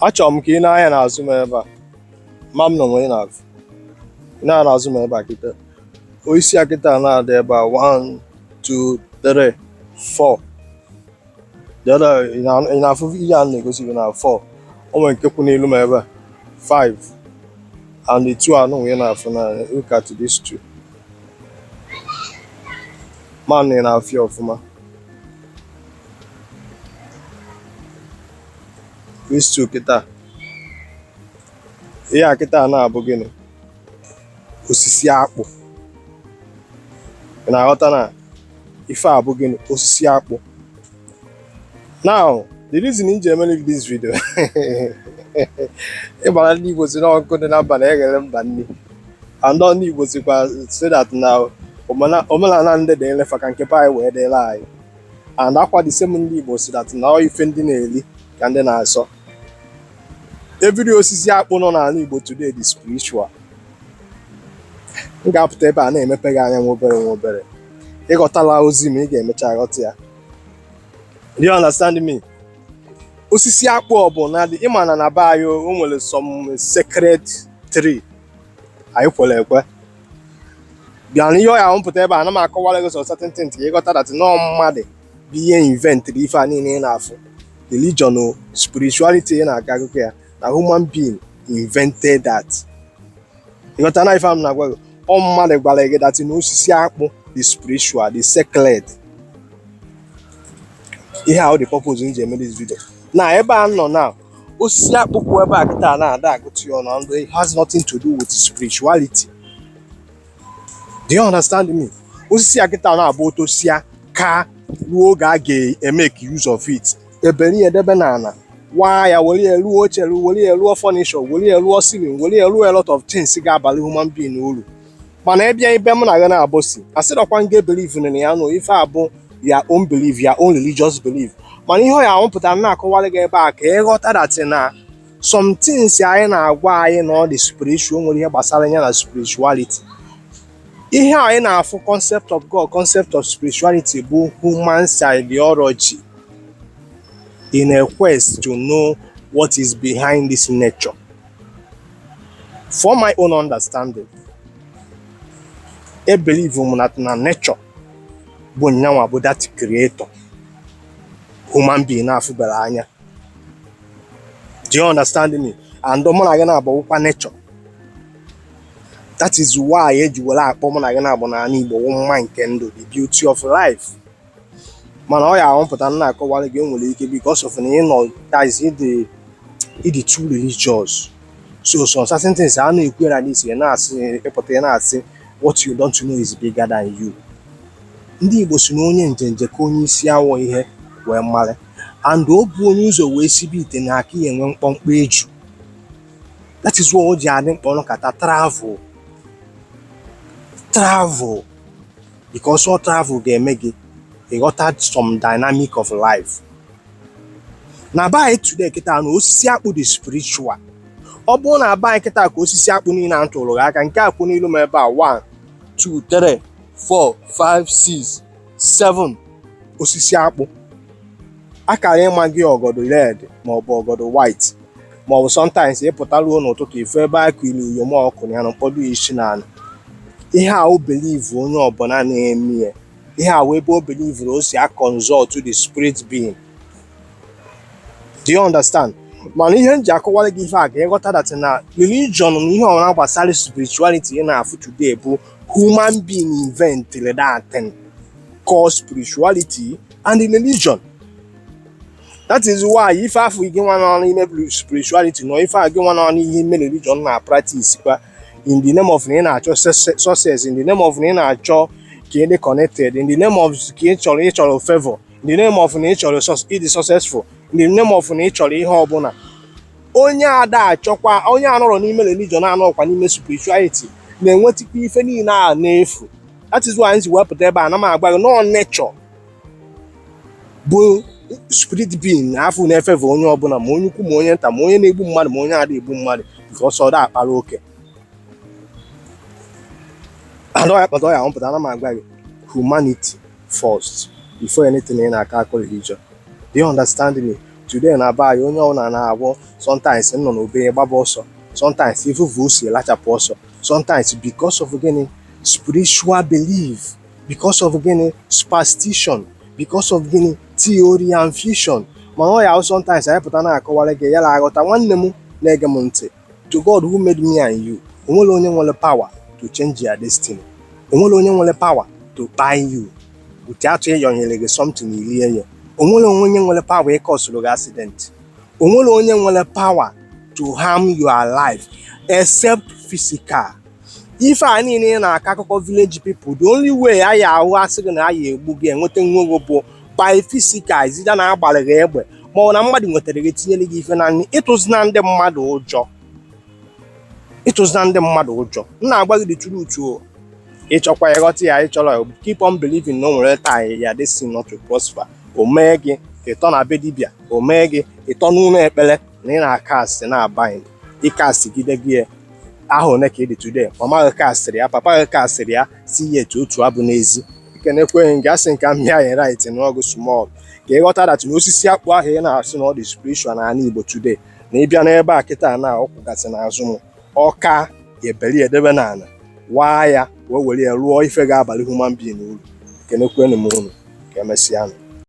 Achọrọ m ka ị nee anya n'azụ m ebe a. Ma m nọ nwere na-afụ. Ị nee anya n'azụ m ebe a kịta. Osisi a kịta na-adị ebe a 1 2 3 4. The other ị na-afụ ihe a na-egosi gị na 4. O nwere nke kwụ n'elu m ebe a 5. And the two anụ ị na-afụ na look at these two. Ma na ị na-afụ ya ọfụma. These two kịta. Ihe a kịta na-abụ gịnị? Osisi akpụ. Ị na-aghọta na ife a bụ gịnị? Osisi akpụ. Now, the reason m ji emere gị this video, ị mara ndị Igbo si na nkụ dị na mba na-eghere mba nri. And ndị Igbo sikwa say that na omenala ndị dịrị fa ka nke be anyị wee dịrị anyị. And akwa the same ndị Igbo si that na ọ ife ndị na-eri ka ndị na-asọ. Every osisi akpụ nọ n'ala Igbo today dị spiritual. M ga-apụta ebe a na-emepe gị anya nwa obere nwa obere. Ịghọtala ozi m, ị ga-emecha ghọta ya. Do you understand me? Osisi akpụ ọbụla dị, ịma na na be anyị o nwere some sacred tree anyị kwere ekwe. Bịa na ihe ọ ya mpụta ebe a ana m akọwara gị some certain things ka ịghọta that nọọ mmadụ bụ ihe inventịrị ife a niile ị na-afụ. Religion o, spirituality ị na-aga akụkọ ya na human being invented that. Ịghọta na ife a m na-agwa gị, ọ mmadụ gwara gị that na osisi akpụ dị spiritual, dị sacred. Ihe ahụ the purpose m ji eme this video. Na ebe a nọ now, osisi akpụ kwụ ebe a kịta na-ada agụtụ ya ọnụ and it has nothing to do with spirituality. Do you understand me? Osisi a kịta na-abụ otosia ka ruo oge a ga-emeke use of it. Ebere ya edebe n'ala, waa ya, were ya rụọ oche, were ya rụọ furniture, were ya rụọ ceiling, were ya rụọ a lot of things ga-abalị human being uru. Mana ebe ebe mụ na gị na-abụ si asịrọkwa nga believe na ya nụ ife a bụ your own belief, your own religious belief. Mana ihe ọ ya ahụpụtara na-akọwara gị ebe a ka ị ghọta that na some things anyị na-agwa anyị na ọ dị spiritual nwere ihe gbasara ya na spirituality. Ihe anyị na-afụ concept of God, concept of spirituality bụ human ideology in a quest to know what is behind this nature. For my own understanding, I believe m na nature bụ nyanwa bụ that creator human being na-afụbara anya. Do you understand me? And mụ na gị na-agbawụkwa nature. That is why eji were akpọ mụ na gị na-agbụ n'ala Igbo wụ mma nke ndụ, the beauty of life. Mana ọ ya ahụpụta na akọwara gị, o nwere ike because of na ị nọ, that is, ịdị too religious. So some certain things a na-ekwu ya n'isi, ị na-asị, ịpụta ị na-asị what you don't know is bigger than you. Ndị Igbo si na onye njenje ka onye isi awọ ihe wee mara. And o bu onye ụzọ wee sibe ite na aka ya enwe mkpọmkpọ eju. That is why o ji adị mkpa ọnụkata travel. Travel. Because all travel ga-eme gị ịghọta some dynamic of life. Na be anyị today kịta na osisi akpụ dị spiritual. Ọ bụrụ na be anyị kịta ka osisi akpụ niile a tụrụ gị aka nke akpụ n'ilu m ebe a 1 2 3 4 5 6 7 osisi akpụ akara ịma gị ọgọdọ red maọbụ ọgọdọ white maọbụ sometimes ịpụta ruo n'ụtụtụ ifu ebe a kụrụ uyom ọkụ ya na mkpọdụ isi n'ala. Ihe a o believe onye ọbụla na-eme ya, ihe a wee ebe o believe o si a consult the spirit being. Do you understand? Mana ihe m ji akọwara gị ife a ka ịghọta that na religion na ihe ọbụla gbasara spirituality ị na-afụ today bụ human being invented that thing called spirituality and religion. That is why ife afọ gị nwa nọ n'ime spirituality nọ ife a gị nwa nọ n'ihe ime religion na practice kwa in the name of na ị na-achọ success, in the name of na ị na-achọ ka ị dị connected, in the name of ka ị chọrọ favor, in the name of na ị chọrọ ịdị successful, in the name of na ị chọrọ ihe ọbụla. Onye ada achọkwa onye anọrọ n'ime religion anọkwa n'ime spirituality na-enwetakwa ife niile a n'efu. That is why anyị si wepụta ebe a na m agba gị nọọ nature bụ spirit being afọ na-efeve onye ọbụla, ma onye ukwu ma onye nta, ma onye na-egbu mmadụ ma onye ada egbu mmadụ, because ọ da akpara oke. And ọ ya kpata ọ ya ahụpụta na m agwa gị humanity first before anything ị na-akọ akọ religion. Do you understand me? Today na be anyị, onye ọbụla na-abụ sometimes nọ n'obe gbaba ọsọ, sometimes ifufu si lachapụ ọsọ, sometimes because of gịnị? Spiritual belief, because of gịnị? Superstition, because of gịnị? Theory and vision. Mana ọ ya ahụ sometimes anyị pụta na-akọwara gị ya na aghọta. Nwanne m na-ege m ntị, to God who made me and you, onwere onye nwere power to change your destiny, onwere onye nwere power to buy you without ịyọnyere gị something ilie ya, onwere onye nwere power ịkọsụrụ gị accident, onwere onye nwere power to harm your life except physical. Ife a niile ị na-akọ akụkọ village people, the only way a ya ahụ asị gị na a ya egbu gị enweta nwa gị bụ by physical, izida na agbara gị egbe ma ọ na mmadụ nwetara gị tinyere gị ife na nri. Ịtụzina ndị mmadụ ụjọ, ịtụzina ndị mmadụ ụjọ. M na-agwa gị the truth o. Ịchọkwa ịghọta ya, ịchọrọ, keep on believing na o nwere taa ya destiny not to prosper. O mee gị ịtọ na be dibịa, o mee gị ịtọ n'ụlọ ekpere na ị na-akastị na bind ịkastigide gị ya. Aha one ka ị dị today, mama gị kastịrị ya, papa gị kastịrị ya, si ya etu otu abụ n'ezi. Ekenekweghị gị, asị nke m ya anyị right n'ọgụ small ka ị ghọta that na osisi akpụ ahụ ị na-asị na ọ dị spiritual n'ala Igbo today, na ịbịa n'ebe a kịta na ọkwụgasị n'azụ m, ọka ebeli edebe n'ala waa ya wee were ya rụọ ife ga-abalị human being uru. Ekenekwenu m unu, ka emesịanụ.